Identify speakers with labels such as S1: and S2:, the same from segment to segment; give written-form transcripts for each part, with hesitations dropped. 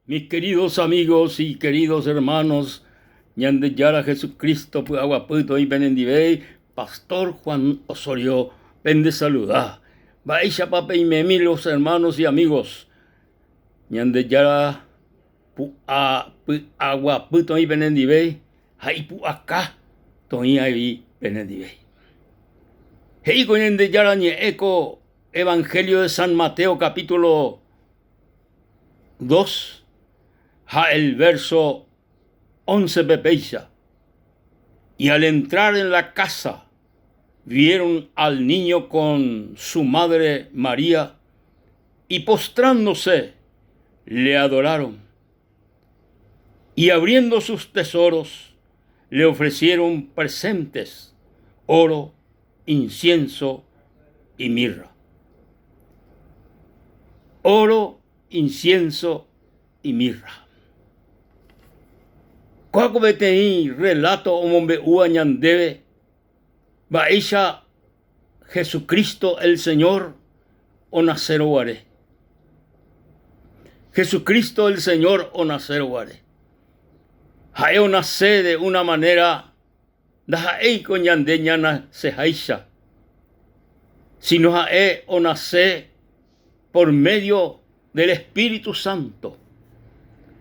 S1: Mis queridos amigos y queridos hermanos, Ñandejára Jesucristo py'aguapy toĩ penendivéi, Pastor Juan Osorio pendesaluda. Mba'éichapa peimemi los hermanos y amigos? Ñandejára pu'a py'aguapy toĩ penendivéi ha ipu'aka toĩ avei penendivéi. He'íko Ñandejára ñe'ẽ ko Evangelio de San Mateo capítulo 2 ha el verso 11-pe péicha, Y al entrar en la casa vieron al niño con su madre María y postrándose le adoraron. Y abriendo sus tesoros le ofrecieron presentes, oro, incienso y mirra. Oro, incienso y mirra. Kóa ko peteĩ relato omombe'úva ñandéve mba'éicha Jesucristo el Señor onasérõ guare. Jesucristo el Señor onasérõ guare. Ha'e onase de una manera Ndaha'éiko ñande ñanaseháicha, síno ha'e onase por médio del espíritu sánto,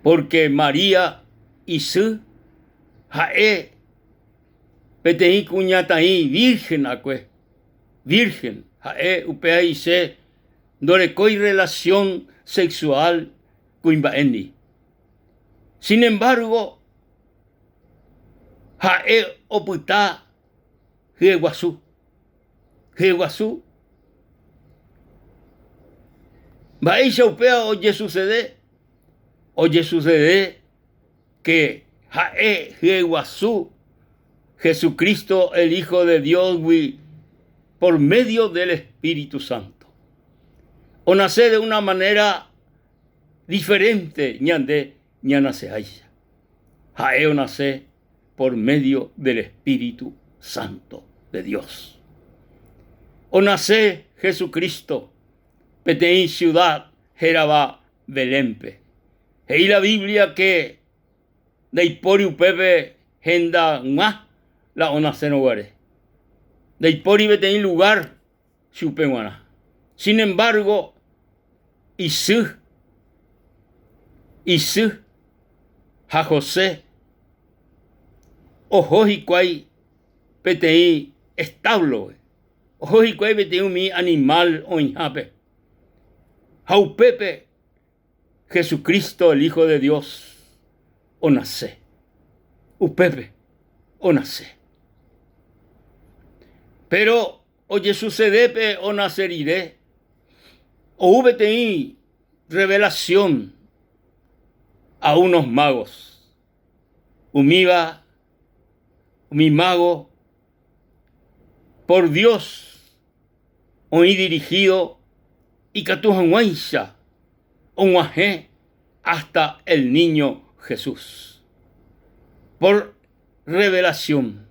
S1: pórke María isy ha'e peteĩ kuñataĩ vírhen akue, vírhen ha'e upéva he'ise ndorekói rrelasión sexuál kuimba'éndi. Sin embargo, Ha'e opyta hyeguasu. Hyeguasu. Mba'éicha upéva ojesucede? Ojesucede que ha'e hyeguasu Jesucristo el Hijo de Dios-gui por medio del Espíritu Santo. Onace de una manera diferente ñande ñanaseháicha. Ha'e onase por medio del Espíritu Santo de Dios. Onase Jesucristo peteĩ ciudad hérava Belénpe. He'i la Biblia ke ndaipóri upépe hendag̃ua la onasérõ guare. Ndaipóri peteĩ lugar chupe g̃uarã. Sin embargo, isy, isy ha José oho hikuái peteĩ establo-pe, oho hikuái peteĩ umi animal oĩhápe. Ha upépe Jesucristo el Hijo de Dios onase. Upépe onase. Péro ojesusedépe onase rire, ou peteĩ revelación a unos magos. Umíva, umi mago, por Dios oĩ dirigido ikatu hag̃uáicha og̃uahẽ hasta el niño Jesús. Por revelación.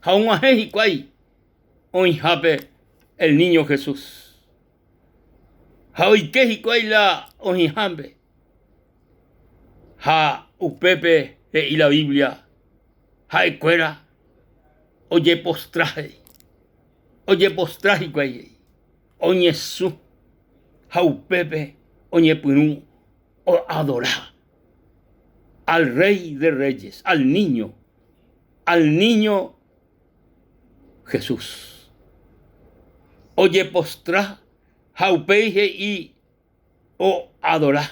S1: Ha og̃uahẽ hikuái oĩhápe el niño Jesús. Ha oike hikuái la oĩhápe. Ha upépe he'i la Biblia ha'ekuéra ojepostra he'i. Ojepostra hikuái he'i, oñesũ ha upépe oñepyrũ oadora al Rey de Reyes, al niño, al niño Jesús. Ojepostra ha upéi he'i oadora.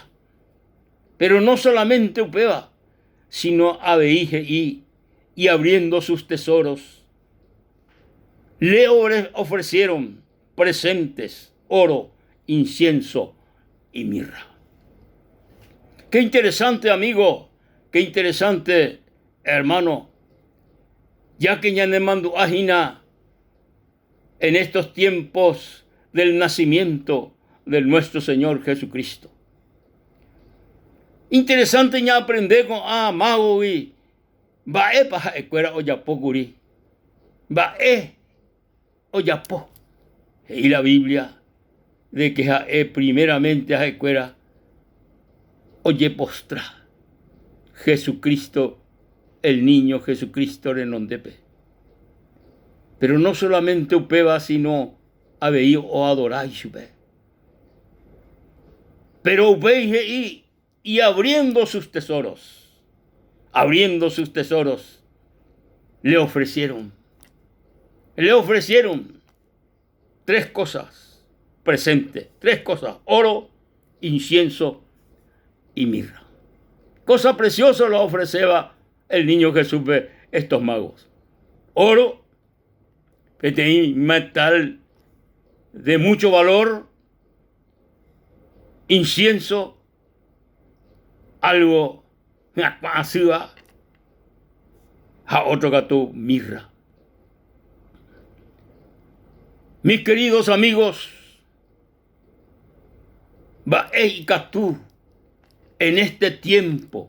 S1: Péro no solamente upéva, síno avei he'i y abriendo sus tesoros, le ofrecieron presentes, oro, incienso y mirra. Qué interesante amigo, qué interesante hermano, ya que ñanemandu'a hína en estos tiempos del nacimiento de nuestro Señor Jesucristo. Interesante ñaaprende ko'ã mágogui mba'épa ha'ekuéra ojapo kuri. Mba'e ojapo? He'i la Biblia de que ha'e primeramente ha'ekuéra. Ojepostra Jesucristo, el niño Jesucristo renondépe. Pero no solamente upéva, sino avei oadora ichupe. Pero upéi he'i y abriendo sus tesoros, abriendo sus tesoros, le ofrecieron, le ofrecieron tres cosas presentes, tres cosas, oro, incienso y mirra. Cosa preciosa lo ofreceba el niño Jesús de estos magos. Oro, peteĩ metal de mucho valor, incienso, algo hyakuã asýva ha otro katu mirra. Mis queridos amigos, mba'e ikatu en este tiempo,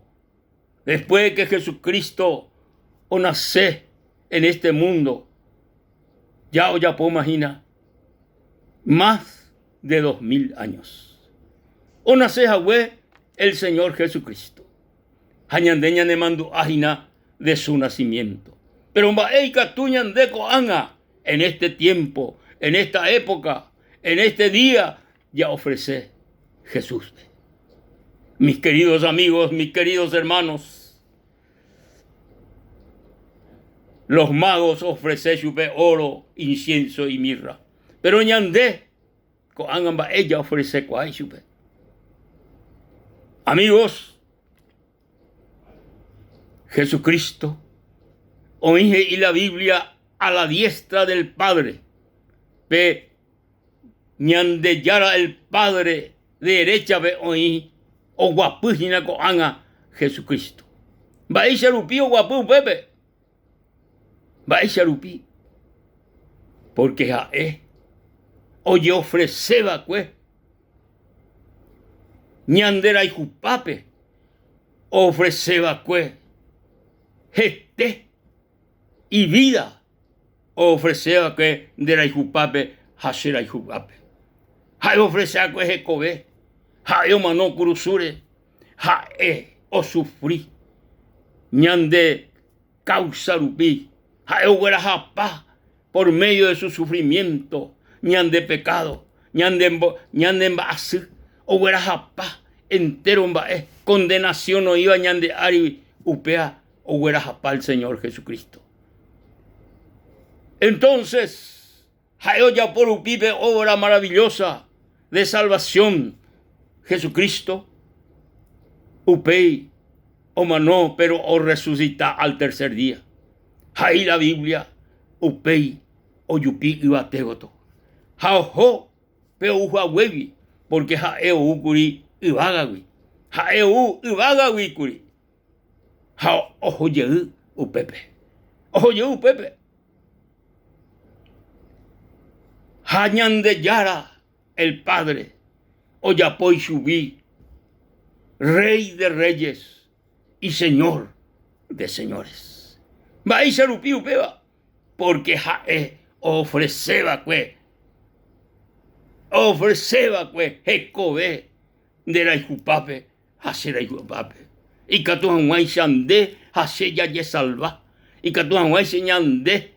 S1: después de que Jesucristo onase en este mundo, ya ojapóma hína más de 2000 años. Onase hague el Señor Jesucristo. Ha ñande ñanemandu'a hína de su nacimiento. Pero mba'e ikatu ñande ko'ág̃a en este tiempo, en esta época, en este día, ya ofrece Jesús. Mis queridos amigos, mis queridos hermanos, los magos ofrece chupe oro, incienso y mirra. Pero ñande, ko'ág̃a mba'e ya ofrece kuaa chupe. Amigos, Jesucristo, oĩ he'i la Biblia a la diestra del Padre, pe Ñandejára el Padre deréchape oĩ oguapy hína ko'ág̃a Jesucristo. Mba'éicha rupi oguapy upépe? Mba'éicha rupi? Porque ha'e ojeofrese va'ekue ñande rayhupápe, oofrese va'ekue hete, ivida oofrese va'ekue nde rayhupápe ha che rayhupápe. Ha'e oofrese va'ekue hekove, ha'e omano kurusúre, ha'e osufri ñande káusa rupi, ha'e oguerahapa por medio de su sufrimiento ñande pekádo, ñande mba'asy, oguerahapa entéro mba'e, condenación oĩva ñande árigui, upéva oguerahapa el Señor Jesucristo. Entonces, ha'e ojapo rupi pe obra maravillosa de salvación Jesucristo, upéi omano pero orresucita al tercer día. He'i la Biblia upéi ojupi yvate gotyo ha oho pe ou haguégui, porque ha'e oúkuri yvágagui. Ha'e ou yvágagui kuri ha oho jey upépe. Oho jey upépe. Ha Ñandejára el Padre ojapo ichugui Rey de Reyes y Señor de Señores. Mba'éicha rupi upéva? Porque ha'e oofrese va'ekue, oofrese va'ekue hekove nde rayhupápe ha che rayhupápe. Ikatu hag̃uáicha nde ha che jajesalva, ikatu hag̃uáicha ñande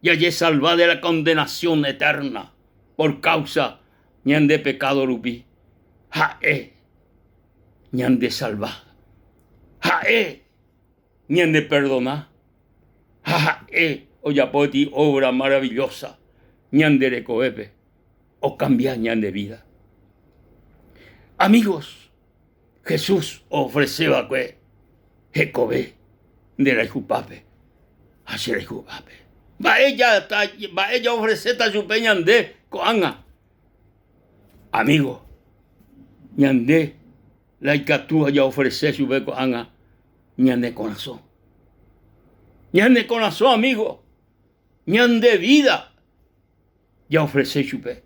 S1: jajesalva de la condenación eterna por causa ñande pecado rupi. Ha'e ñandesalva, ha'e ñaneperdona ha ha'e ojapo peteĩ obra maravillosa ñande rekovépe, okambia ñande vida. Amigos, Jesús oofrese va'ekue hekove nde rayhupápe ha che rayhupápe. Mba'e jaofreséta chupe ñande ko'ág̃a? Amigo, ñande la ikatúva jaofrese chupe ko'ág̃a ñane korasõ. Ñane korasõ, amigo, ñande vida jaofrese chupe.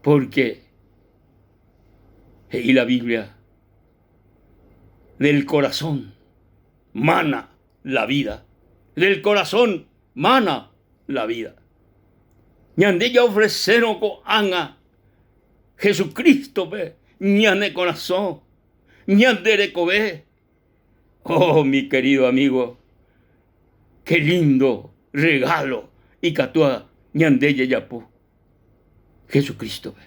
S1: Porque he'i la Biblia, del corazón mana la vida. Del corazón mana la vida. Ñande jaofresérõ ko'ág̃a Jesucristo-pe. ñane korasõ, ñande rekove. Oh, mi querido amigo, qué lindo regalo ikatúva ñande jajapo Jesucristo-pe.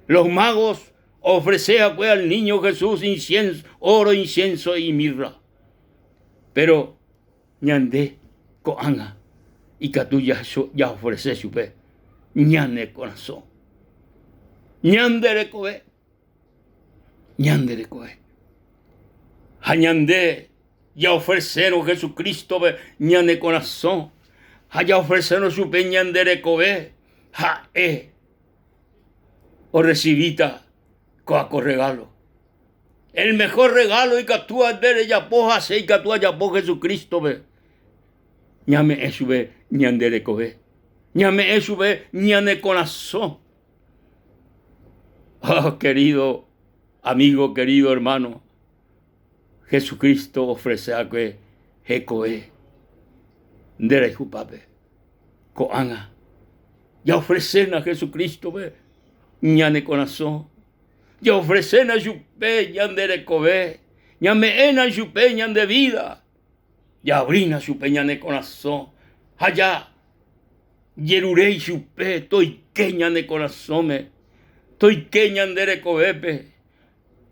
S1: Los magos ofrece va'ekue al niño Jesús incienso, oro, incienso y mirra. Pero ñande ko'ág̃a ikatu jaofrese chupe ñane korasõ, ñande rekove. Ñande rekove. Ha ñande jaofresérõ Jesucristo-pe ñane korasõ ha jaofresérõ chupe ñande rekove, ha'e orresivíta ko'ã ko regalo. El mejor regalo ikatúva nde rejapo ha che ikatu ajapo Jesucristo-pe, ñame'ẽ chupe ñande rekove, ñame'ẽ chupe ñane korasõ. Oh, querido amigo, querido hermano, Jesucristo ofrece va'ekue hekove nde rayhupápe. Ko'ág̃a jaofreséna Jesucristo-pe ñane korasõ, jaofreséna chupe ñande rekove, ñame'ẽna chupe ñande vida, jaavrína chupe ñane korasõ ha ja Jerure ichupe toike ñane korasõme, toike ñande rekovépe,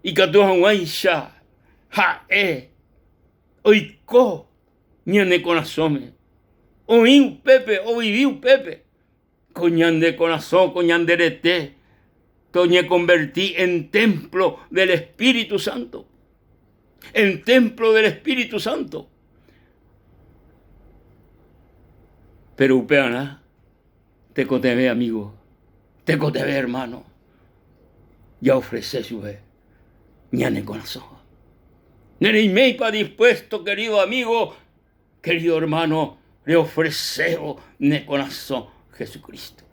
S1: ikatu hag̃uáicha ha'e oiko ñane korasõme, oĩ upépe, ovivi upépe, ko ñande korasõ, ko ñande rete toñekonverti en templo del Espíritu Santo, en templo del Espíritu Santo. Péro upearã tekotevẽ amígo, tekotevẽ ermáno jaofrese chupe ñane korasõ. Nereiméipa dispuésto kerído amígo, kerído ermáno reofresévo ne korasõ Jesucrístope?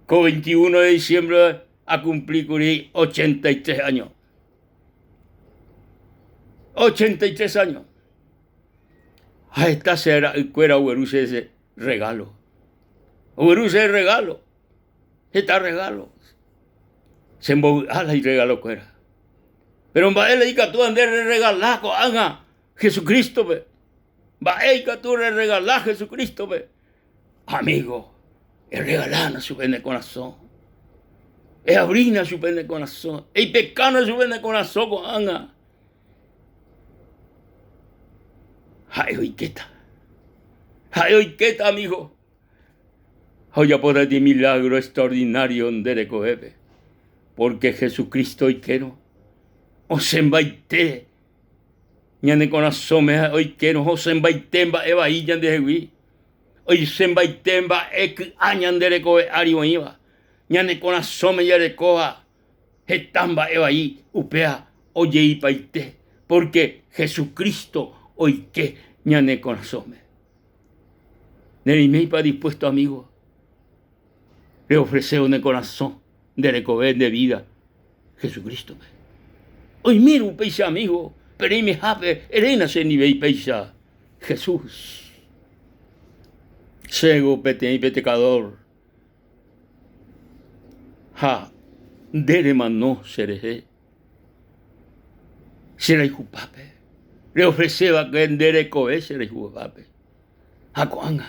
S1: Ko 21 de diciembre akumpli kuri 83 áño. 83 áño. Ha heta che ra'ykuéra ogueru che regalo. Ogueru che regalo. Heta regalo. Chembovy'a la irregalokuéra. Péro mba'e la ikatúva nde rerregala ko'ág̃a Jesucrístope? Mba'e ikatu rerregala Jesucrístope? Amigo, erregalána chupe ne korasõ. Eavrína chupe ne korasõ. Eipekána chupe ne korasõ ko'ág̃a. Ha'e oikéta. Ha'e oikéta, amigo. Ha ojapóta peteĩ milagro extraordinario nde rekovépe. Porque Jesucristo oikérõ, osẽmbaite Ñane korasõme ha'e oikérõ osẽmbaite mba'e vai ñandehegui, oisẽmbaite mba'e ky'a ñande rekove ári oĩva, ñane korasõme jarekóva heta mba'e vai upéva ojeipaite, pórke Jesucristo oike ñane korasõme. Nereiméipa dispuesto amigo reofresévo ne korasõ, nde rekove, nde vida Jesucristo-pe. Oimérõ upéicha amigo, pe reimehápe eréna che ndive péicha, Jesús, chéngo peteĩ pecador ha nde remano cherehe, che rayhupápe, reofrese va'ekue nde rekove che rayhupápe, ha ko'ág̃a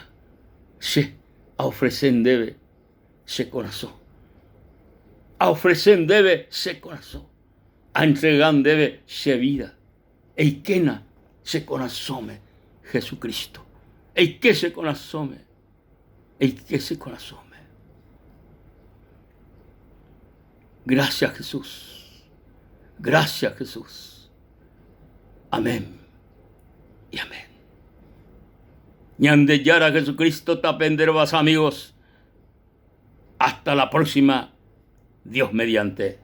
S1: che aofrese ndéve che korasõ. Aofrese ndéve che korasõ. Antrega ndéve che vida. Eikéna che korasõme, Jesucristo. Eike che korasõme. Eike che korasõme. Gracias Jesús. Gracias Jesús. Amén y amén. Ñandejára Jesucristo tapenderovasa amigos. Hasta la próxima, Dios mediante.